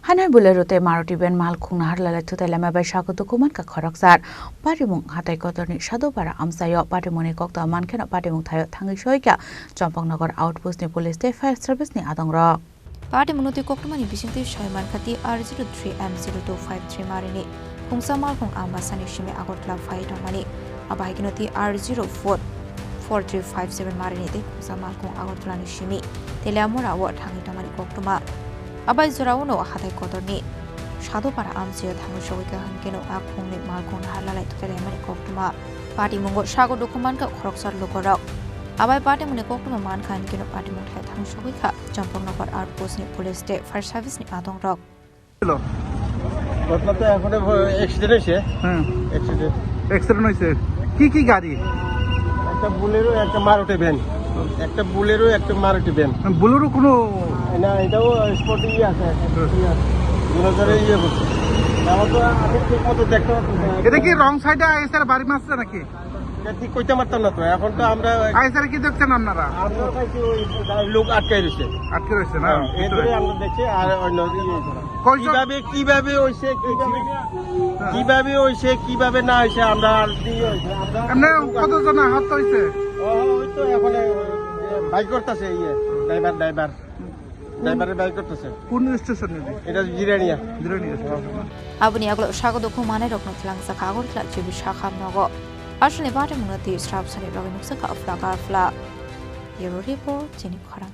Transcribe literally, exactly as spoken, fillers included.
Hanai Bolero tei Maruti van malkhung naharlalai thutai lama bai sago dukhu mankha khoroksa. Patimung hatai kotorni Sadhupara amchaio patimungni koktwma mankheno patimung thaio thangwi soikha Champaknagar outpost ni police tei fire service ni adongrok. Patimungno twi koktwmani bisingtwi soi mankha T R zero three M zero two five three marini khungsa malkhung Ambasani simi Agartala phai tongmani. Abo hai kheno T R zero four four three five seven marini tei khungsa malkhung Agartala ni simi Teliamura o thangwi tongmani koktwma. Abai jorao hatai kotorni Sadhupara amchaio thangwi sogwi kha hwnkhe no a khungni malkhung naharlalai thutai laimani koktwma. Patimungo sago dukhu mankha khoroksa lukurok. Abai patimungni koktwma mankha hwnkhe no patimung thai thangwi sogwi kha Champaknagar outpost ni police tei fire service ni adongrok. হলো। ঘটনা তো এখন অ্যাক্সিডেন্ট হয়েছে। হুম। Accident. Accident হয়েছে। কি কি গাড়ি? একটা বুলেরো, একটা মারুতি ভ্যান। একটা বুলেরো, একটা মারুতি ভ্যান। বুলেরো কোনো না, এটাও স্পটে ইয়ে আছে, ইয়ে আছে। দুই হাজারে ইয়ে করছে। আমার তো আমি ঠিক মতো দেখতে পাচ্ছি না। এটা কি রং সাইডে আইএসআর বাড়ি মারছে নাকি? এটা ঠিক কইতে পারতাম না তো। এখন তো আমরা আইএসআর কি দেখছেন আপনারা? আমরা দেখছি ওই লোক আটকে রয়েছে। আটকে রয়েছে না? হ্যাঁ, ভিতরে? এর জন্য আমরা দেখছি আর অন্য ইয়ে করা। কয়জন? কিভাবে, কিভাবে হইছে, কিভাবে, হ্যাঁ। কিভাবে হইছে, কিভাবে না হইছে, আমরা আর কি হইছে, আমরা এমনি কতজন আহত হইছে? ও, ওই তো এখন বাইক করতেছে ইয়ে, ড্রাইভার, ড্রাইভার। ড্রাইভারে বাইক করতেছে। কোন স্টেশনে? এটা Jirania. Jirania station. Aboni yagulo sago dukhu manai rokno tlang sakha Agartala chibi sakha nogo. Aswlni patimungno twi srap sani bagwi nukjakha afla ka afla. Bureau report, chini khorang.